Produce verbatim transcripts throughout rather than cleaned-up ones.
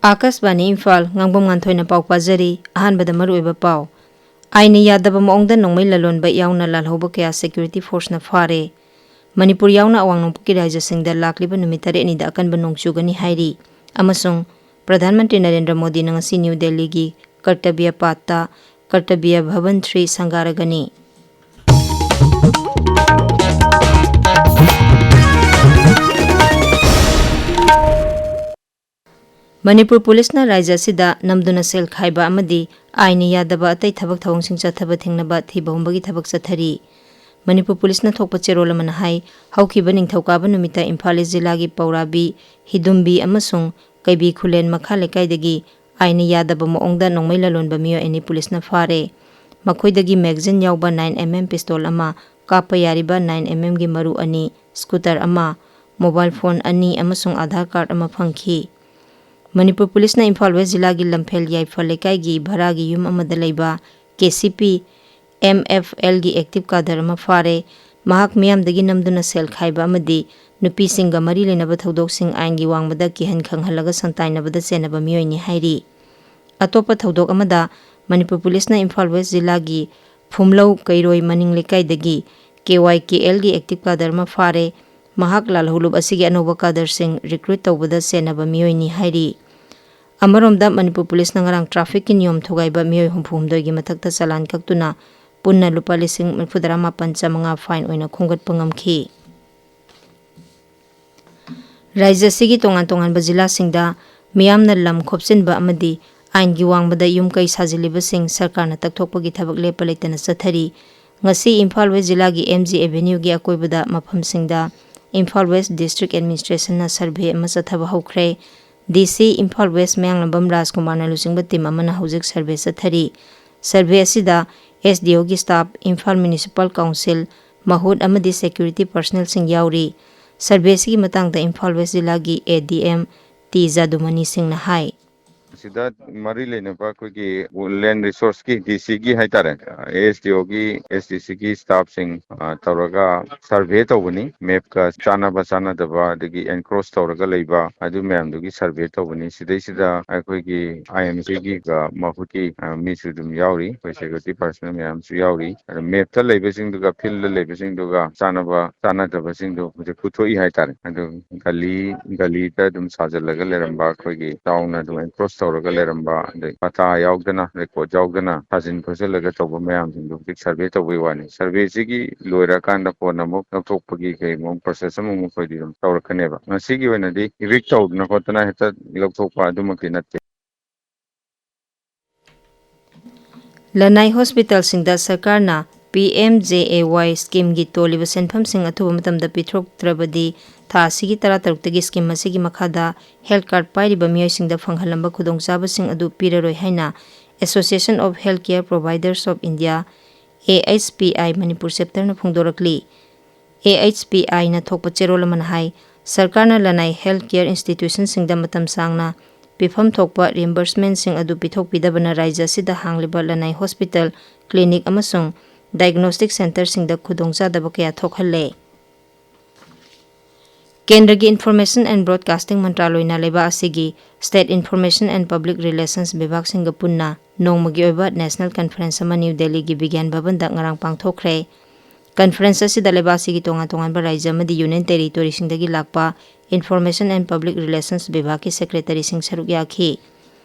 ꯑꯥꯀꯥꯁꯕꯥꯅꯤ ꯏꯝꯐꯥꯜ, ꯉꯥꯡꯕꯝ ꯉꯥꯟꯊꯣꯏꯅ ꯄꯥꯎ ꯄꯥꯖꯔꯤ꯫ ꯑꯍꯥꯟꯕꯗ ꯃꯔꯨꯑꯣꯏꯕ ꯄꯥꯎ꯫ ꯑꯥꯏꯟꯅ ꯌꯥꯗꯕ ꯃꯑꯣꯡꯗ ꯅꯣꯡꯃꯩ ꯂꯂꯣꯟꯕ ꯌꯥꯎꯅ ꯂꯥꯜꯍꯧꯕ ꯀꯌꯥ security forceꯅ ꯐꯥꯔꯦ꯫ ꯃꯅꯤꯄꯨꯔ ꯌꯥꯎꯅ ꯑꯋꯥꯡ ꯅꯣꯡꯄꯣꯛꯀꯤ ꯔꯥꯖ꯭ꯌꯁꯤꯡꯗ ꯂꯥꯛꯂꯤꯕ ꯅꯨꯃꯤꯠ ꯇꯔꯦꯠꯅꯤꯗ ꯑꯀꯟꯕ ꯅꯣꯡ ꯆꯨꯒꯅꯤ ꯍꯥꯏꯔꯤ꯫ ꯑꯃꯁꯨꯡ ꯄ꯭ꯔꯙꯥꯟ ꯃꯟꯇ꯭ꯔꯤ ꯅꯔꯦꯟꯗ꯭ꯔ ꯃꯣꯗꯤꯅ ꯉꯁꯤ ꯅ꯭ꯌꯨ ꯗꯦꯜꯂꯤꯒꯤ ꯀꯔꯇꯕ꯭ꯌ ꯄꯥꯠꯇ ꯀꯔꯇꯕ꯭ꯌ ꯚꯕꯟ ꯊ꯭ꯔꯤ ꯁꯪꯒꯥꯔꯒꯅꯤ꯫ ꯃꯅꯤꯄꯨꯔ ꯄꯨꯂꯤꯁꯅ ꯔꯥꯖ꯭ꯌ ꯑꯁꯤꯗ ꯅꯝꯗꯨꯅ ꯁꯦꯜ ꯈꯥꯏꯕ ꯑꯃꯗꯤ ꯑꯥꯏꯟꯅ ꯌꯥꯗꯕ ꯑꯇꯩ ꯊꯕꯛ ꯊꯧꯑꯣꯡꯁꯤꯡ ꯆꯠꯊꯕ ꯊꯤꯡꯅꯕ ꯊꯤꯕ ꯍꯨꯝꯕꯒꯤ ꯊꯕꯛ ꯆꯠꯊꯔꯤ꯫ ꯃꯅꯤꯄꯨꯔ ꯄꯨꯂꯤꯁꯅ ꯊꯣꯛꯄ ꯆꯦꯔꯣꯜ ꯑꯃꯅ ꯍꯥꯏ, ꯍꯧꯈꯤꯕ ꯅꯤꯡꯊꯧꯀꯥꯕ ꯅꯨꯃꯤꯠꯇ ꯏꯝꯐꯥꯜ ꯏꯁ ꯖꯤꯂꯥꯒꯤ ꯄꯧꯔꯥꯕꯤ, ꯍꯤꯗꯨꯝꯕꯤ ꯑꯃꯁꯨꯡ ꯀꯩꯕꯤ ꯈꯨꯂꯦꯟ ꯃꯈꯥ ꯂꯩꯀꯥꯏꯗꯒꯤ ꯑꯥꯏꯟꯅ ꯌꯥꯗꯕ ꯃꯑꯣꯡꯗ ꯅꯣꯡꯃꯩ ꯂꯂꯣꯟꯕ ꯃꯤꯑꯣꯏ ꯑꯅꯤ ꯄꯨꯂꯤꯁꯅ ꯐꯥꯔꯦ꯫ ꯃꯈꯣꯏꯗꯒꯤ magazine ꯌꯥꯎꯕ nine M M pistol ꯑꯃ, ꯀꯥꯞꯄ ꯌꯥꯔꯤꯕ nine M M ꯒꯤ ꯃꯔꯨ ꯑꯅꯤ, scooter ꯑꯃ, mobile phone ꯑꯅꯤ ꯑꯃꯁꯨꯡ ꯑꯥꯙꯥꯔ card ꯑꯃ ꯐꯪꯈꯤ꯫ ꯃꯅꯤꯄꯨꯔ ꯄꯨꯂꯤꯁꯅ ꯏꯝꯐꯥꯜ ꯋꯦꯁ ꯖꯤꯂꯥꯒꯤ ꯂꯝꯐꯦꯜ ꯌꯥꯏꯐ ꯂꯩꯀꯥꯏꯒꯤ ꯚꯔꯥꯒꯤ ꯌꯨꯝ ꯑꯃꯗ ꯂꯩꯕ K C P M F L ꯒꯤ active cadre ꯑꯃ ꯐꯥꯔꯦ꯫ ꯃꯍꯥꯛ ꯃꯤꯌꯥꯝꯗꯒꯤ ꯅꯝꯗꯨꯅ ꯁꯦꯜ ꯈꯥꯏꯕ ꯑꯃꯗꯤ ꯅꯨꯄꯤꯁꯤꯡꯒ ꯃꯔꯤ ꯂꯩꯅꯕ ꯊꯧꯗꯣꯛꯁꯤꯡ ꯑꯥꯏꯟꯒꯤ ꯋꯥꯡꯃꯗ ꯀꯤꯍꯟ ꯈꯪꯍꯜꯂꯒ ꯁꯟꯇꯥꯏꯅꯕꯗ ꯆꯦꯟꯅꯕ ꯃꯤꯑꯣꯏꯅꯤ ꯍꯥꯏꯔꯤ꯫ ꯑꯇꯣꯞꯄ ꯊꯧꯗꯣꯛ ꯑꯃꯗ, ꯃꯅꯤꯄꯨꯔ ꯄꯨꯂꯤꯁꯅ ꯏꯝꯐꯥꯜ ꯋꯦꯁ ꯖꯤꯂꯥꯒꯤ ꯐꯨꯝꯂꯧ ꯀꯩꯔꯣꯏ ꯃꯅꯤꯡ ꯂꯩꯀꯥꯏꯗꯒꯤ K Y K L ꯒꯤ active cadre ꯑꯃ ꯐꯥꯔꯦ꯫ ꯃꯍꯥꯛ ꯂꯥꯜꯍꯧꯂꯨꯞ ꯑꯁꯤꯒꯤ ꯑꯅꯧꯕ cadreꯁꯤꯡ recruit ꯇꯧꯕꯗ ꯆꯦꯟꯅꯕ ꯃꯤꯑꯣꯏꯅꯤ ꯍꯥꯏꯔꯤ꯫ ꯑꯃꯔꯣꯝꯗ, ꯃꯅꯤꯄꯨꯔ ꯄꯨꯂꯤꯁꯅ ꯉꯔꯥꯡ trafficꯀꯤ ꯅꯤꯌꯣꯝ ꯊꯨꯒꯥꯏꯕ ꯃꯤꯑꯣꯏ ꯍꯨꯝꯐꯨ ꯍꯨꯝꯗꯣꯏꯒꯤ ꯃꯊꯛꯇ ꯆꯂꯥꯟ ꯀꯛꯇꯨꯅ ꯄꯨꯟꯅ ꯂꯨꯄꯥ ꯂꯤꯁꯤꯡ ꯃꯔꯤꯐꯨꯇꯔꯥ ꯃꯥꯄꯟ ꯆꯥꯃꯉꯥ fine ꯑꯣꯏꯅ ꯈꯣꯝꯒꯠꯄ ꯉꯝꯈꯤ꯫ ꯔꯥꯖ꯭ꯌ ꯑꯁꯤꯒꯤ ꯇꯣꯉꯥꯟ ꯇꯣꯉꯥꯟꯕ ꯖꯤꯂꯥꯁꯤꯡꯗ ꯃꯤꯌꯥꯝꯅ ꯂꯝ ꯈꯣꯞꯆꯤꯟꯕ ꯑꯃꯗꯤ ꯑꯥꯏꯟꯒꯤ ꯋꯥꯡꯃꯗ ꯌꯨꯝ ꯀꯩ ꯁꯥꯖꯤꯜꯂꯤꯕꯁꯤꯡ ꯁꯔꯀꯥꯔꯅ ꯇꯛꯊꯣꯛꯄꯒꯤ ꯊꯕꯛ ꯂꯦꯞꯄ ꯂꯩꯇꯅ ꯆꯠꯊꯔꯤ꯫ ꯉꯁꯤ ꯏꯝꯐꯥꯜ ꯋꯦꯁ ꯖꯤꯂꯥꯒꯤ M G Avenueꯒꯤ ꯑꯀꯣꯏꯕꯗ ꯃꯐꯝꯁꯤꯡꯗ ꯏꯝꯐꯥꯜ ꯋꯦꯁ District Administrationꯅ survey ꯑꯃ ꯆꯠꯊꯕ ꯍꯧꯈ꯭ꯔꯦ꯫ D C ꯏꯝꯐꯥꯜ ꯋꯦꯁ ꯃꯌꯥꯡꯂꯝꯕꯝ ꯔꯥꯖꯀꯨꯃꯥꯔꯅ ꯂꯨꯆꯤꯡꯕ team ꯑꯃꯅ ꯍꯧꯖꯤꯛ survey ꯆꯠꯊꯔꯤ꯫ Survey ꯑꯁꯤꯗ S D Oꯒꯤ staff, Imphal Municipal Council, ꯃꯍꯨꯠ ꯑꯃꯗꯤ security personnelꯁꯤꯡ ꯌꯥꯎꯔꯤ꯫ Survey ꯑꯁꯤꯒꯤ ꯃꯇꯥꯡꯗ ꯏꯝꯐꯥꯜ ꯋꯦꯁ ꯖꯤꯂꯥꯒꯤ A D M T ꯖꯥꯗꯨꯃꯅꯤ ꯁꯤꯡꯅ ꯍꯥꯏ꯫ ꯁꯤꯗ ꯃꯔꯤ ꯂꯩꯅꯕ ꯑꯩꯈꯣꯏꯒꯤ ꯂꯦꯟ ꯔꯤꯁꯣꯔꯁꯀꯤ, ꯗꯤ ꯁꯤꯒꯤ ꯍꯥꯏꯇꯥꯔꯦ, ꯑꯦ ꯑꯦꯁ ꯗꯤ ꯑꯣꯒꯤ, ꯑꯦꯁ ꯗꯤ ꯁꯤꯒꯤ ꯁ꯭ꯇꯥꯐꯁꯤꯡ, ꯑ, ꯇꯧꯔꯒ ꯁꯔꯚꯦ ꯇꯧꯕꯅꯤ꯫ ꯃꯦꯞꯀ ꯆꯥꯟꯅꯕ ꯆꯥꯟꯅꯗꯕ, ꯑꯗꯒꯤ ꯑꯦꯟꯀ꯭ꯔꯣꯁ ꯇꯧꯔꯒ ꯂꯩꯕ, ꯑꯗꯨ ꯃꯌꯥꯝꯗꯨꯒꯤ ꯁꯔꯚꯦ ꯇꯧꯕꯅꯤ꯫ ꯁꯤꯗꯩꯁꯤꯗ ꯑꯩꯈꯣꯏꯒꯤ ꯑꯥꯏ ꯑꯦꯝ ꯁꯤꯒꯤ ꯃꯍꯨꯠꯀꯤ, ꯑ, ꯃꯤꯁꯨ ꯑꯗꯨꯝ ꯌꯥꯎꯔꯤ, ꯑꯩꯈꯣꯏ ꯁꯦꯀ꯭ꯌꯨꯔꯤꯇꯤ ꯄꯥꯔꯁꯅꯦꯜ ꯃꯌꯥꯝꯁꯨ ꯌꯥꯎꯔꯤ꯫ ꯑꯗ ꯃꯦꯞꯇ ꯂꯩꯕꯁꯤꯡꯗꯨꯒ ꯐꯤꯜꯗ ꯂꯩꯕꯁꯤꯡꯗꯨꯒ ꯆꯥꯟꯅꯕ ꯆꯥꯟꯅꯗꯕꯁꯤꯡꯗꯨ ꯍꯧꯖꯤꯛ ꯄꯨꯊꯣꯛꯏ ꯍꯥꯏꯇꯥꯔꯦ꯫ ꯑꯗꯨ ꯒꯂꯤ, ꯒꯂꯤꯗ ꯑꯗꯨꯝ ꯁꯥꯖꯤꯜꯂꯒ ꯂꯩꯔꯝꯕ, ꯑꯩꯈꯣꯏꯒꯤ ꯇꯥꯎꯅ ꯑꯗꯨꯝ ꯑꯦꯟꯀ꯭ꯔꯣꯁ ꯇꯧꯔꯒ ꯂꯩꯔꯝꯕ, ꯑꯗꯩ ꯄꯇꯥ ꯌꯥꯎꯗꯅ, ꯔꯦꯀꯣꯔꯗ ꯌꯥꯎꯗꯅ ꯁꯥꯖꯤꯟ ꯈꯣꯠꯆꯤꯜꯂꯒ ꯇꯧꯕ ꯃꯌꯥꯝꯁꯤꯡꯗꯣ ꯍꯧꯖꯤꯛ ꯁꯔꯚꯦ ꯇꯧꯕꯒꯤ ꯋꯥꯅꯤ꯫ ꯁꯔꯚꯦꯁꯤꯒꯤ ꯂꯣꯏꯔꯀꯥꯟꯗ ꯀꯣꯟꯅ ꯑꯃꯨꯛ ꯂꯧꯊꯣꯛꯄꯒꯤ ꯀꯩꯒꯨꯝꯕ ꯄ꯭ꯔꯣꯁꯦꯁ ꯑꯃꯃꯨꯛ ꯑꯩꯈꯣꯏꯗꯤ ꯑꯗꯨꯝ ꯇꯧꯔꯛꯀꯅꯦꯕ꯫ ꯉꯁꯤꯒꯤ ꯑꯣꯏꯅꯗꯤ ꯏꯚꯤꯛ ꯇꯧꯗꯅ ꯈꯣꯠꯇꯅ ꯍꯦꯛꯇ ꯂꯧꯊꯣꯛꯄ ꯑꯗꯨꯃꯛꯇꯤ ꯅꯠꯇꯦ꯫ ꯂꯅꯥꯏ ꯍꯣꯁꯄꯤꯇꯥꯜꯁꯤꯡꯗ ꯁꯔꯀꯥꯔꯅ ꯄꯤ ꯑꯦꯝ ꯖꯦ ꯑꯦ ꯋꯥꯏ ꯁ꯭ꯀꯤꯝꯒꯤ ꯇꯣꯜꯂꯤꯕ ꯁꯦꯟꯐꯝꯁꯤꯡ ꯑꯊꯨꯕ ꯃꯇꯝꯗ ꯄꯤꯊꯣꯛꯇ꯭ꯔꯕꯗꯤ ꯊꯥ ꯑꯁꯤꯒꯤ ꯇꯔꯥꯇꯔꯨꯛꯇꯒꯤ ꯁ꯭ꯀꯤꯝ ꯑꯁꯤꯒꯤ ꯃꯈꯥꯗ ꯍꯦꯜꯊ ꯀꯥꯔꯗ ꯄꯥꯏꯔꯤꯕ ꯃꯤꯑꯣꯏꯁꯤꯡꯗ ꯐꯪꯍꯜꯂꯝꯕ ꯈꯨꯗꯣꯡꯆꯥꯕꯁꯤꯡ ꯑꯗꯨ ꯄꯤꯔꯔꯣꯏ ꯍꯥꯏꯅ Association of Healthcare Providers of India, A H P I, Manipur ꯆꯦꯞꯇꯔꯅ ꯐꯣꯡꯗꯣꯔꯛꯂꯤ꯫ ꯑꯦ ꯑꯩꯆ ꯄꯤ ꯑꯥꯏꯅ ꯊꯣꯛꯄ ꯆꯦꯔꯣꯜ ꯑꯃꯅ ꯍꯥꯏ, ꯁꯔꯀꯥꯔꯅ ꯂꯅꯥꯏ ꯍꯦꯜꯊ ꯀꯦꯌꯔ ꯏꯟꯁꯇꯤꯇ꯭ꯌꯨꯁꯟꯁꯤꯡꯗ ꯃꯇꯝ ꯁꯥꯡꯅ ꯄꯤꯐꯝ ꯊꯣꯛꯄ ꯔꯤꯌꯝꯕꯔꯁꯃꯦꯟꯁꯤꯡ ꯑꯗꯨ ꯄꯤꯊꯣꯛꯄꯤꯗꯕꯅ ꯔꯥꯖ꯭ꯌ ꯑꯁꯤꯗ ꯍꯥꯡꯂꯤꯕ ꯂꯅꯥꯏ ꯍꯣꯁꯄꯤꯇꯥꯜ, ꯀ꯭ꯂꯤꯅꯤꯛ ꯑꯃꯁꯨꯡ ꯗꯥꯏꯒꯅꯣꯁꯇꯤꯛ ꯁꯦꯟꯇꯔꯁꯤꯡꯗ ꯈꯨꯗꯣꯡꯆꯥꯗꯕ ꯀꯌꯥ ꯊꯣꯛꯍꯜꯂꯦ꯫ ꯀꯦꯟꯗ꯭ꯔꯒꯤ Information and Broadcasting ꯃꯟꯇ꯭ꯔꯥꯂꯣꯏꯅ ꯂꯩꯕꯥꯛ ꯑꯁꯤꯒꯤ State Information and Public Relations ꯕꯤꯚꯥꯒꯁꯤꯡꯒ ꯄꯨꯟꯅ ꯅꯣꯡꯃꯒꯤ ꯑꯣꯏꯕ ꯅꯦꯁꯅꯦꯜ ꯀꯟꯐꯔꯦꯟꯁ ꯑꯃ ꯅ꯭ꯌꯨ ꯗꯦꯜꯂꯤꯒꯤ ꯕꯤꯒ꯭ꯌꯥꯟ ꯚꯕꯟꯗ ꯉꯔꯥꯡ ꯄꯥꯡꯊꯣꯛꯈ꯭ꯔꯦ꯫ ꯀꯟꯐꯔꯦꯟꯁ ꯑꯁꯤꯗ ꯂꯩꯕꯥꯛ ꯑꯁꯤꯒꯤ ꯇꯣꯉꯥꯟ ꯇꯣꯉꯥꯟꯕ ꯔꯥꯖ꯭ꯌ ꯑꯃꯗꯤ ꯌꯨꯅꯤꯌꯟ ꯇꯦꯔꯤꯇꯣꯔꯤꯁꯤꯡꯗꯒꯤ ꯂꯥꯛꯄ Information and Public Relations ꯕꯤꯚꯥꯒꯀꯤ ꯁꯦꯀ꯭ꯔꯦꯇꯔꯤꯁꯤꯡ ꯁꯔꯨꯛ ꯌꯥꯈꯤ꯫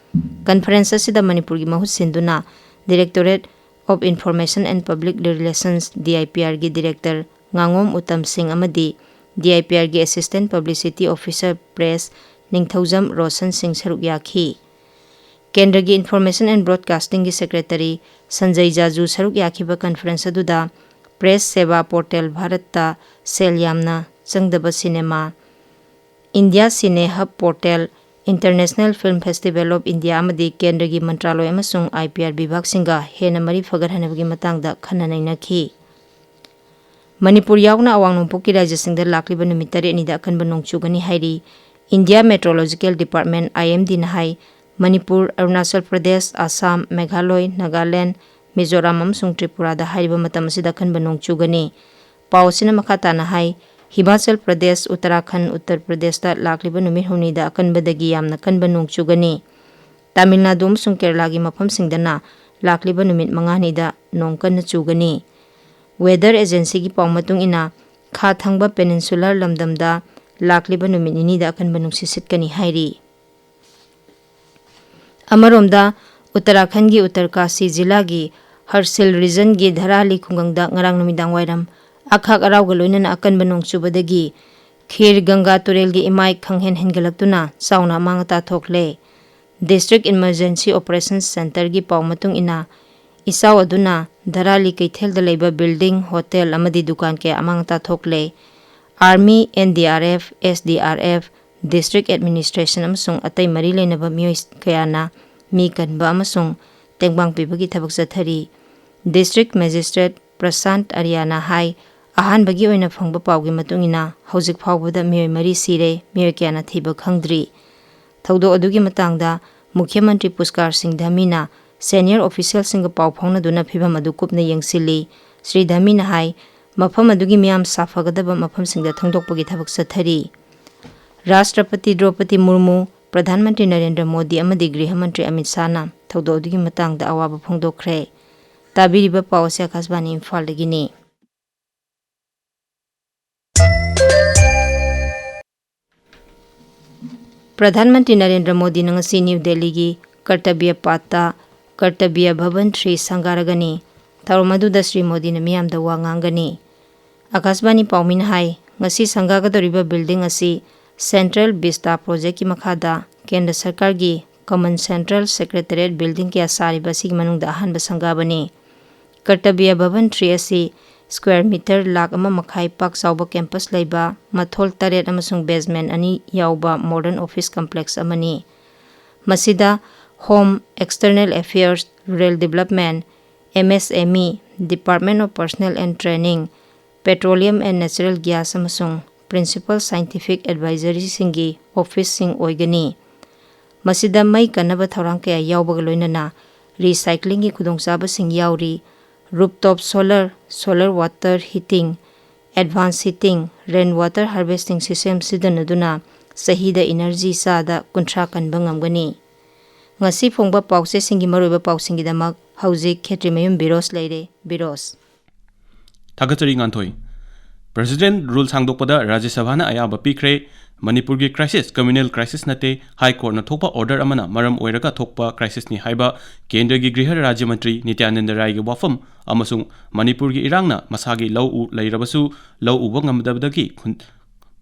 ꯀꯟꯐꯔꯦꯟꯁ ꯑꯁꯤꯗ ꯃꯅꯤꯄꯨꯔꯒꯤ ꯃꯍꯨꯠ ꯁꯤꯟꯗꯨꯅ Directorate of Information and Public Relations, D I P ꯑꯥꯔꯒꯤ ꯗꯤꯔꯦꯛꯇꯔ ꯉꯥꯉꯣꯝ ꯎꯇꯝ ꯁꯤꯡ ꯑꯃꯗꯤ ꯗꯤ I P ꯑꯥꯔꯒꯤ Assistant Publicity Officer Press ꯅꯤꯡꯊꯧꯖꯝ ꯔꯣꯁꯟ ꯁꯤꯡ ꯁꯔꯨꯛ ꯌꯥꯈꯤ꯫ ꯀꯦꯟꯗ꯭ꯔꯒꯤ Information and Broadcastingꯒꯤ ꯁꯦꯀ꯭ꯔꯦꯇꯔꯤ ꯁꯟꯖꯩ ꯖꯥꯖꯨ ꯁꯔꯨꯛ ꯌꯥꯈꯤꯕ ꯀꯟꯐꯔꯦꯟꯁ ꯑꯗꯨꯗ ꯄ꯭ꯔꯦꯁ ꯁꯦꯕꯥ ꯄꯣꯔꯇꯦꯜ ꯚꯥꯔꯠꯇ ꯁꯦꯜ ꯌꯥꯝꯅ ꯆꯪꯗꯕ ꯁꯤꯅꯦꯃꯥ, ꯏꯟꯗꯤꯌꯥ ꯁꯤꯅꯦ hub portal, International Film Festival of India ꯑꯃꯗꯤ ꯀꯦꯟꯗ꯭ꯔꯒꯤ ꯃꯟꯇ꯭ꯔꯥꯂꯣꯏ ꯑꯃꯁꯨꯡ ꯑꯥꯏ ꯄꯤ ꯑꯥꯔ ꯕꯤꯚꯥꯒꯁꯤꯡꯒ ꯍꯦꯟꯅ ꯃꯔꯤ ꯐꯒꯠꯍꯟꯅꯕꯒꯤ ꯃꯇꯥꯡꯗ ꯈꯟꯅ ꯅꯩꯅꯈꯤ꯫ ꯃꯅꯤꯄꯨꯔ ꯌꯥꯎꯅ ꯑꯋꯥꯡ ꯅꯣꯡꯄꯣꯛꯀꯤ ꯔꯥꯖ꯭ꯌꯁꯤꯡꯗ ꯂꯥꯛꯂꯤꯕ ꯅꯨꯃꯤꯠ ꯇꯔꯦꯠꯅꯤꯗ ꯑꯀꯟꯕ ꯅꯣꯡ ꯆꯨꯒꯅꯤ ꯍꯥꯏꯔꯤ꯫ ꯏꯟꯗꯤꯌꯥ ꯃꯦꯇ꯭ꯔꯣꯂꯣꯖꯤꯀꯦꯜ ꯗꯤꯄꯥꯔꯠꯃꯦꯟ, ꯑꯥꯏ ꯑꯦꯝ ꯗꯤꯅ ꯍꯥꯏ, ꯃꯅꯤꯄꯨꯔ, ꯑꯔꯨꯅꯥꯆꯜ ꯄ꯭ꯔꯗꯦꯁ, ꯑꯁꯥꯝ, ꯃꯦꯘꯥꯂꯣꯏ, ꯅꯥꯒꯥꯂꯦꯟ, ꯃꯤꯖꯣꯔꯥꯝ ꯑꯃꯁꯨꯡ ꯇ꯭ꯔꯤꯄꯨꯔꯥꯗ ꯍꯥꯏꯔꯤꯕ ꯃꯇꯝ ꯑꯁꯤꯗ ꯑꯀꯟꯕ ꯅꯣꯡ ꯆꯨꯒꯅꯤ꯫ ꯄꯥꯎ ꯑꯁꯤꯅ ꯃꯈꯥ ꯇꯥꯅ ꯍꯥꯏ, ꯍꯤꯃꯥꯆꯜ ꯄ꯭ꯔꯗꯦꯁ, ꯎꯠꯇꯔꯥꯈꯟ, ꯎꯠꯇꯔ ꯄ꯭ꯔꯗꯦꯁꯇ ꯂꯥꯛꯂꯤꯕ ꯅꯨꯃꯤꯠ ꯍꯨꯝꯅꯤꯗ ꯑꯀꯟꯕꯗꯒꯤ ꯌꯥꯝꯅ ꯀꯟꯕ ꯅꯣꯡ ꯆꯨꯒꯅꯤ꯫ ꯇꯥꯃꯤꯜ ꯅꯥꯗꯨ ꯑꯃꯁꯨꯡ ꯀꯦꯔꯂꯥꯒꯤ ꯃꯐꯝꯁꯤꯡꯗꯅ ꯂꯥꯛꯂꯤꯕ ꯅꯨꯃꯤꯠ ꯃꯉꯥꯅꯤꯗ ꯅꯣꯡ ꯀꯟꯅ ꯆꯨꯒꯅꯤ꯫ ꯋꯦꯗꯔ ꯑꯦꯖꯦꯟꯁꯤꯒꯤ ꯄꯥꯎ ꯃꯇꯨꯡ ꯏꯟꯅ, ꯈꯥ ꯊꯪꯕ ꯄꯦꯅꯤꯟꯁꯨꯂꯔ ꯂꯝꯗꯝꯗ ꯂꯥꯛꯂꯤꯕ ꯅꯨꯃꯤꯠ ꯅꯤꯅꯤꯗ ꯑꯀꯟꯕ ꯅꯨꯡꯁꯤꯠ ꯁꯤꯠꯀꯅꯤ ꯍꯥꯏꯔꯤ꯫ ꯑꯃꯔꯣꯝꯗ, ꯎꯠꯇꯔꯥꯈꯟꯒꯤ ꯎꯠꯇꯔꯀꯥꯁꯤ ꯖꯤꯂꯥꯒꯤ ꯍꯔꯁꯤꯜ ꯔꯤꯖꯟꯒꯤ ꯙꯔꯥꯂꯤ ꯈꯨꯡꯒꯪꯗ ꯉꯔꯥꯡ ꯅꯨꯃꯤꯗꯥꯡ ꯋꯥꯏꯔꯝ ꯑꯈꯥꯛ ꯑꯔꯥꯎꯒ ꯂꯣꯏꯅꯅ ꯑꯀꯟꯕ ꯅꯣꯡ ꯆꯨꯕꯗꯒꯤ ꯈꯤꯔ ꯒꯪꯒꯥ ꯇꯨꯔꯦꯜꯒꯤ ꯏꯃꯥꯏ ꯈꯪꯍꯦꯟ ꯍꯦꯟꯒꯠꯂꯛꯇꯨꯅ ꯆꯥꯎꯅ ꯑꯃꯥꯡ ꯑꯇꯥ ꯊꯣꯛꯂꯦ꯫ District Emergency Operations Centreꯒꯤ ꯄꯥꯎ ꯃꯇꯨꯡ ꯏꯟꯅ, ꯏꯆꯥꯎ ꯑꯗꯨꯅ ꯙꯔꯥꯂꯤ ꯀꯩꯊꯦꯜꯗ ꯂꯩꯕ building, hotel ꯑꯃꯗꯤ ꯗꯨꯀꯥꯟ ꯀꯌꯥ ꯑꯃꯥꯡ ꯑꯇꯥ ꯊꯣꯛꯂꯦ꯫ Army, N D R F, S D R F, District Administration ꯑꯃꯁꯨꯡ ꯑꯇꯩ ꯃꯔꯤ ꯂꯩꯅꯕ ꯃꯤꯑꯣꯏ ꯀꯌꯥꯅ ꯃꯤ ꯀꯟꯕ ꯑꯃꯁꯨꯡ ꯇꯦꯡꯕꯥꯡ ꯄꯤꯕꯒꯤ ꯊꯕꯛ ꯆꯠꯊꯔꯤ꯫ District Magistrate ꯄ꯭ꯔꯁꯥꯟꯠ ꯑꯔꯤꯌꯥꯅ ꯍꯥꯏ, ꯑꯍꯥꯟꯕꯒꯤ ꯑꯣꯏꯅ ꯐꯪꯕ ꯄꯥꯎꯒꯤ ꯃꯇꯨꯡ ꯏꯟꯅ, ꯍꯧꯖꯤꯛ ꯐꯥꯎꯕꯗ ꯃꯤꯑꯣꯏ ꯃꯔꯤ ꯁꯤꯔꯦ, ꯃꯤꯑꯣꯏ ꯀꯌꯥꯅ ꯊꯤꯕ ꯈꯪꯗ꯭ꯔꯤ꯫ ꯊꯧꯗꯣꯛ ꯑꯗꯨꯒꯤ ꯃꯇꯥꯡꯗ ꯃꯨꯈ꯭ꯌ ꯃꯟꯇ꯭ꯔꯤ ꯄꯨꯁꯀꯥꯔ ꯁꯤꯡ ꯙꯥꯃꯤꯅ senior officialꯁꯤꯡꯒ ꯄꯥꯎ ꯐꯥꯎꯅꯗꯨꯅ ꯐꯤꯚꯝ ꯑꯗꯨ ꯀꯨꯞꯅ ꯌꯦꯡꯁꯤꯜꯂꯤ꯫ ꯁ꯭ꯔꯤ ꯙꯥꯃꯤꯅ ꯍꯥꯏ, ꯃꯐꯝ ꯑꯗꯨꯒꯤ ꯃꯤꯌꯥꯝ ꯁꯥꯐꯒꯗꯕ ꯃꯐꯝꯁꯤꯡꯗ ꯊꯪꯗꯣꯛꯄꯒꯤ ꯊꯕꯛ ꯆꯠꯊꯔꯤ꯫ ꯔꯥꯁꯇ꯭ꯔꯄꯇꯤ ꯗ꯭ꯔꯧꯄꯗꯤ ꯃꯨꯔꯃꯨ, ꯄ꯭ꯔꯙꯥꯟ ꯃꯟꯇ꯭ꯔꯤ ꯅꯔꯦꯟꯗ꯭ꯔ ꯃꯣꯗꯤ ꯑꯃꯗꯤ ꯒ꯭ꯔꯤꯍ ꯃꯟꯇ꯭ꯔꯤ ꯑꯃꯤꯠ ꯁꯥꯍꯅ ꯊꯧꯗꯣꯛ ꯑꯗꯨꯒꯤ ꯃꯇꯥꯡꯗ ꯑꯋꯥꯕ ꯐꯣꯡꯗꯣꯛꯈ꯭ꯔꯦ꯫ ꯇꯥꯕꯤꯔꯤꯕ ꯄꯥꯎ ꯑꯁꯤ ꯑꯀꯥꯁꯕꯥꯅꯤ ꯏꯝꯐꯥꯜꯗꯒꯤꯅꯤ꯫ ꯄ꯭ꯔꯙꯥꯟ ꯃꯟꯇ꯭ꯔꯤ ꯅꯔꯦꯟꯗ꯭ꯔ ꯃꯣꯗꯤꯅ ꯉꯁꯤ ꯅ꯭ꯌꯨ ꯗꯦꯜꯂꯤꯒꯤ ꯀꯔꯇꯕ꯭ꯌ ꯄꯥꯠꯇ ꯀꯔꯇꯕ꯭ꯌ ꯚꯕꯟ ꯊ꯭ꯔꯤ ꯁꯪꯒꯥꯔꯒꯅꯤ꯫ ꯊꯧꯔꯝ ꯑꯗꯨꯗ ꯁ꯭ꯔꯤ ꯃꯣꯗꯤꯅ ꯃꯤꯌꯥꯝꯗ ꯋꯥ ꯉꯥꯡꯒꯅꯤ꯫ ꯑꯀꯥꯁꯕꯥꯅꯤ ꯄꯥꯎꯃꯤꯅ ꯍꯥꯏ, ꯉꯁꯤ ꯁꯪꯒꯥꯒꯗꯧꯔꯤꯕ building ꯑꯁꯤ Central Vista Projectꯀꯤ ꯃꯈꯥꯗ ꯀꯦꯟꯗ꯭ꯔ ꯁꯔꯀꯥꯔꯒꯤ Common Central Secretariat Building ꯀꯌꯥ ꯁꯥꯔꯤꯕ ꯑꯁꯤꯒꯤ ꯃꯅꯨꯡꯗ ꯑꯍꯥꯟꯕ ꯁꯪꯒꯥꯕꯅꯤ꯫ ꯀꯔꯇꯕ꯭ꯌ ꯚꯕꯟ ꯊ꯭ꯔꯤ ꯑꯁꯤ square meter ꯂꯥꯈ ꯑꯃ ꯃꯈꯥꯏ ꯄꯥꯛ ꯆꯥꯎꯕ campus ꯂꯩꯕ, ꯃꯊꯣꯜ ꯇꯔꯦꯠ ꯑꯃꯁꯨꯡ basement ꯑꯅꯤ ꯌꯥꯎꯕ modern office complex ꯑꯃꯅꯤ꯫ ꯃꯁꯤꯗ Home, External Affairs, Rural Development, M S M E, Department of Personnel and Training, Petroleum and Natural Gas ꯑꯃꯁꯨꯡ Principal Scientific Advisoryꯁꯤꯡꯒꯤ officeꯁꯤꯡ ꯑꯣꯏꯒꯅꯤ꯫ ꯃꯁꯤꯗ ꯃꯩ ꯀꯟꯅꯕ ꯊꯧꯔꯥꯡ ꯀꯌꯥ ꯌꯥꯎꯕꯒ ꯂꯣꯏꯅꯅ recyclingꯒꯤ ꯈꯨꯗꯣꯡꯆꯥꯕꯁꯤꯡ ꯌꯥꯎꯔꯤ꯫ Rooftop solar, solar water heating, advanced heating, rain water harvesting system ꯁꯤꯖꯤꯟꯅꯗꯨꯅ ꯆꯍꯤꯗ energy ꯆꯥꯗ ꯀꯨꯟꯊ꯭ꯔꯥ ꯀꯟꯕ ꯉꯝꯒꯅꯤ꯫ ꯉꯁꯤ ꯐꯣꯡꯕ ꯄꯥꯎꯆꯦꯁꯤꯡꯒꯤ ꯃꯔꯨꯑꯣꯏꯕ ꯄꯥꯎꯁꯤꯡꯒꯤꯗꯃꯛ ꯍꯧꯖꯤꯛ ꯈꯦꯇ꯭ꯔꯤꯃꯌꯨꯝ ꯕꯤꯔꯣꯁ ꯂꯩꯔꯦ꯫ ꯕꯤꯔꯣꯁ꯫ ꯊꯥꯒꯠꯆꯔꯤ ꯉꯥꯟꯊꯣꯏ꯫ President rule ꯁꯥꯡꯗꯣꯛꯄꯗ ꯔꯥꯖ꯭ꯌ ꯁꯚꯥꯅ ꯑꯌꯥꯕ ꯄꯤꯈ꯭ꯔꯦ꯫ ꯃꯅꯤꯄꯨꯔꯒꯤ crisis criminal crisis ꯅꯠꯇꯦ꯫ High Courtꯅ ꯊꯣꯛꯄ order ꯑꯃꯅ ꯃꯔꯝ ꯑꯣꯏꯔꯒ ꯊꯣꯛꯄ crisisꯅꯤ ꯍꯥꯏꯕ ꯀꯦꯟꯗ꯭ꯔꯒꯤ ꯒ꯭ꯔꯤꯍ ꯔꯥꯖ꯭ꯌ ꯃꯟꯇ꯭ꯔꯤ ꯅꯤꯇ꯭ꯌꯥꯅꯟꯗ ꯔꯥꯏꯒꯤ ꯋꯥꯐꯝ ꯑꯃꯁꯨꯡ ꯃꯅꯤꯄꯨꯔꯒꯤ ꯏꯔꯥꯡꯅ ꯃꯁꯥꯒꯤ ꯂꯧ ꯎ ꯂꯩꯔꯕꯁꯨ ꯂꯧ ꯎꯕ ꯉꯝꯗꯕꯗꯒꯤ ꯈꯨꯟ-,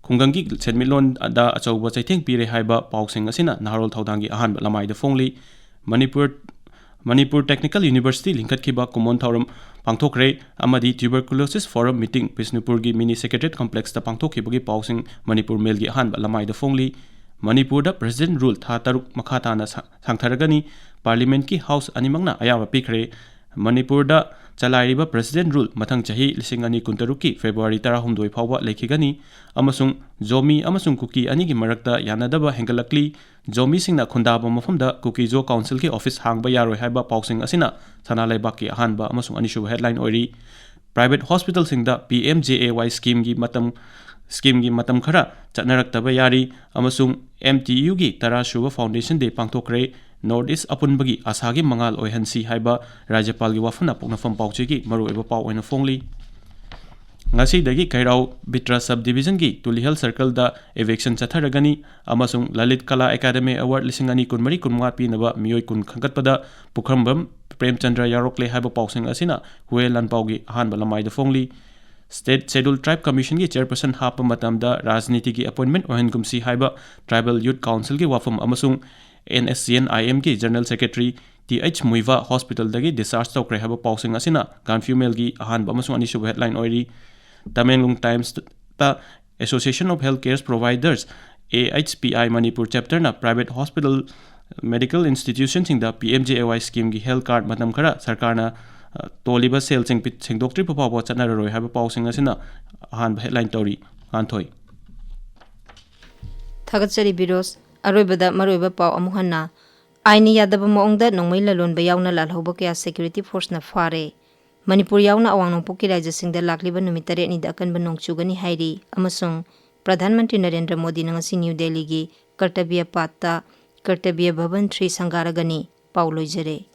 ꯈꯨꯡꯒꯪꯒꯤ ꯁꯦꯟꯃꯤꯠꯂꯣꯟꯗ ꯑꯆꯧꯕ ꯆꯩꯊꯦꯡ ꯄꯤꯔꯦ ꯍꯥꯏꯕ ꯄꯥꯎꯁꯤꯡ ꯑꯁꯤꯅ ꯅꯍꯥꯔꯣꯜ ꯊꯧꯗꯥꯡꯒꯤ ꯑꯍꯥꯟꯕ ꯂꯃꯥꯏꯗ ꯐꯣꯡꯂꯤ꯫ ꯃꯅꯤꯄꯨꯔ, ꯃꯅꯤꯄꯨꯔ Technical University ꯂꯤꯡꯈꯠꯈꯤꯕ ꯀꯨꯃꯣꯟ ꯊꯧꯔꯝ ꯄꯥꯡꯊꯣꯛꯈ꯭ꯔꯦ ꯑꯃꯗꯤ Tuberculosis Forum meeting ꯕꯤꯁꯅꯨꯄꯨꯔꯒꯤ Mini Secretariat Complexꯇ ꯄꯥꯡꯊꯣꯛꯈꯤꯕꯒꯤ ꯄꯥꯎꯁꯤꯡ ꯃꯅꯤꯄꯨꯔ ꯃꯦꯜꯒꯤ ꯑꯍꯥꯟꯕ ꯂꯃꯥꯏꯗ ꯐꯣꯡꯂꯤ꯫ ꯃꯅꯤꯄꯨꯔꯗ President rule ꯊꯥ ꯇꯔꯨꯛ ꯃꯈꯥ ꯇꯥꯅ ꯁꯥ-, ꯁꯥꯡꯊꯔꯒꯅꯤ꯫ Parliamentꯀꯤ House ꯑꯅꯤꯃꯛꯅ ꯑꯌꯥꯕ ꯄꯤꯈ꯭ꯔꯦ꯫ ꯃꯅꯤꯄꯨꯔꯗ ꯆꯂꯥꯏꯔꯤꯕ President rule ꯃꯊꯪ ꯆꯍꯤ ꯂꯤꯁꯤꯡ ꯑꯅꯤ ꯀꯨꯟꯇꯔꯨꯛꯀꯤ February ꯇꯔꯥꯍꯨꯝꯗꯣꯏ ꯐꯥꯎꯕ ꯂꯩꯈꯤꯒꯅꯤ ꯑꯃꯁꯨꯡ ꯖꯣꯃꯤ ꯑꯃꯁꯨꯡ ꯀꯨꯀꯤ ꯑꯅꯤꯒꯤ ꯃꯔꯛꯇ ꯌꯥꯅꯗꯕ ꯍꯦꯟꯒꯠꯂꯛꯂꯤ꯫ ꯖꯣꯃꯤꯁꯤꯡꯅ ꯈꯨꯟꯗꯥꯕ ꯃꯐꯝꯗ ꯀꯨꯀꯤꯖꯣ Councilꯒꯤ office ꯍꯥꯡꯕ ꯌꯥꯔꯣꯏ ꯍꯥꯏꯕ ꯄꯥꯎꯁꯤꯡ ꯑꯁꯤꯅ ꯁꯅꯥ ꯂꯩꯕꯥꯛꯀꯤ ꯑꯍꯥꯟꯕ ꯑꯃꯁꯨꯡ ꯑꯅꯤꯁꯨꯕ headline ꯑꯣꯏꯔꯤ꯫ Private hospitalꯁꯤꯡꯗ P M J A Y schemeꯒꯤ ꯃꯇꯝ, schemeꯒꯤ ꯃꯇꯝ ꯈꯔ ꯆꯠꯅꯔꯛꯇꯕ ꯌꯥꯔꯤ ꯑꯃꯁꯨꯡ M T Uꯒꯤ ꯇꯔꯥꯁꯨꯕ Foundation Day ꯄꯥꯡꯊꯣꯛꯈ꯭ꯔꯦ꯫ North East ꯑꯄꯨꯟꯕꯒꯤ ꯑꯁꯥꯒꯤ ꯃꯉꯥꯜ ꯑꯣꯏꯍꯟꯁꯤ ꯍꯥꯏꯕ ꯔꯥꯖ꯭ꯌꯄꯥꯜꯒꯤ ꯋꯥꯐꯝꯅ ꯄꯣꯛꯅꯐꯝ ꯄꯥꯎꯆꯦꯒꯤ ꯃꯔꯨꯑꯣꯏꯕ ꯄꯥꯎ ꯑꯣꯏꯅ ꯐꯣꯡꯂꯤ꯫ ꯉꯁꯤꯗꯒꯤ ꯀꯩꯔꯥꯎ ꯕꯤꯇ꯭ꯔ Sub Divisionꯒꯤ ꯇꯨꯂꯤꯍꯜ Circleꯗ eviction ꯆꯠꯊꯔꯒꯅꯤ ꯑꯃꯁꯨꯡ ꯂꯂꯤꯠ ꯀꯂꯥ ꯑꯦꯀꯥꯗꯃꯤ Award ꯂꯤꯁꯤꯡ ꯑꯅꯤ ꯀꯨꯟꯃꯔꯤ ꯀꯨꯟꯃꯉꯥ ꯄꯤꯅꯕ ꯃꯤꯑꯣꯏ ꯀꯨꯟ ꯈꯟꯒꯠꯄꯗ ꯄꯨꯈ꯭ꯔꯝꯕꯝ ꯄ꯭ꯔꯦꯝꯆꯟꯗ꯭ꯔ ꯌꯥꯎꯔꯛꯂꯦ ꯍꯥꯏꯕ ꯄꯥꯎꯁꯤꯡ ꯑꯁꯤꯅ ꯍꯨꯋꯦ ꯂꯥꯟꯄꯥꯎꯒꯤ ꯑꯍꯥꯟꯕ ꯂꯃꯥꯏꯗ ꯐꯣꯡꯂꯤ꯫ State Scheduled Tribe Commissionꯒꯤ chairperson ꯍꯥꯞꯄ ꯃꯇꯝꯗ ꯔꯥꯖꯅꯤꯇꯤꯒꯤ appointment ꯑꯣꯏꯍꯟꯒꯨꯝꯁꯤ ꯍꯥꯏꯕ Tribal Youth Councilꯒꯤ ꯋꯥꯐꯝ ꯑꯃꯁꯨꯡ N S C N I Mꯒꯤ General Secretary T H Muivah hospitalꯗꯒꯤ discharge ꯇꯧꯈ꯭ꯔꯦ ꯍꯥꯏꯕ ꯄꯥꯎꯁꯤꯡ ꯑꯁꯤꯅ ꯒꯥꯟꯐꯤꯌꯨ ꯃꯦꯜꯒꯤ ꯑꯍꯥꯟꯕ ꯑꯃꯁꯨꯡ ꯑꯅꯤꯁꯨꯕ headline ꯑꯣꯏꯔꯤ꯫ Tamenglong Timesꯇ Association of Health Care Providers, A H P I, Manipur chapterꯅ private hospital, medical institutionꯁꯤꯡꯗ P M J A Y schemeꯒꯤ health card ꯃꯇꯝ ꯈꯔ ꯁꯔꯀꯥꯔꯅ, ꯑ, ꯇꯣꯜꯂꯤꯕ ꯁꯦꯜꯁꯤꯡ ꯄꯤ-, ꯁꯦꯡꯗꯣꯛꯇ꯭ꯔꯤꯕ ꯐꯥꯎꯕ ꯆꯠꯅꯔꯔꯣꯏ ꯍꯥꯏꯕ ꯄꯥꯎꯁꯤꯡ ꯑꯁꯤꯅ ꯑꯍꯥꯟꯕ headline ꯇꯧꯔꯤ꯫ ꯉꯥꯟꯊꯣꯏ꯫ ꯊꯥꯒꯠꯆꯔꯤ ꯕꯤꯔꯣꯁ꯫ ꯑꯔꯣꯏꯕꯗ ꯃꯔꯨꯑꯣꯏꯕ ꯄꯥꯎ ꯑꯃꯨꯛ ꯍꯟꯅ꯫ ꯑꯥꯏꯟꯅ ꯌꯥꯗꯕ ꯃꯑꯣꯡꯗ ꯅꯣꯡꯃꯩ ꯂꯂꯣꯟꯕ ꯌꯥꯎꯅ ꯂꯥꯜꯍꯧꯕ ꯀꯌꯥ security forceꯅ ꯐꯥꯔꯦ꯫ ꯃꯅꯤꯄꯨꯔ ꯌꯥꯎꯅ ꯑꯋꯥꯡ ꯅꯣꯡꯄꯣꯛꯀꯤ ꯔꯥꯖ꯭ꯌꯁꯤꯡꯗ ꯂꯥꯛꯂꯤꯕ ꯅꯨꯃꯤꯠ ꯇꯔꯦꯠꯅꯤꯗ ꯑꯀꯟꯕ ꯅꯣꯡ ꯆꯨꯒꯅꯤ ꯍꯥꯏꯔꯤ ꯑꯃꯁꯨꯡ ꯄ꯭ꯔꯙꯥꯟ ꯃꯟꯇ꯭ꯔꯤ ꯅꯔꯦꯟꯗ꯭ꯔ ꯃꯣꯗꯤꯅ ꯉꯁꯤ ꯅ꯭ꯌꯨ ꯗꯦꯜꯂꯤꯒꯤ ꯀꯔꯇꯕ꯭ꯌ ꯄꯥꯠꯇ ꯀꯔꯇꯕ꯭ꯌ ꯚꯕꯟ ꯊ꯭ꯔꯤ ꯁꯪꯒꯥꯔꯒꯅꯤ꯫ ꯄꯥꯎ ꯂꯣꯏꯖꯔꯦ꯫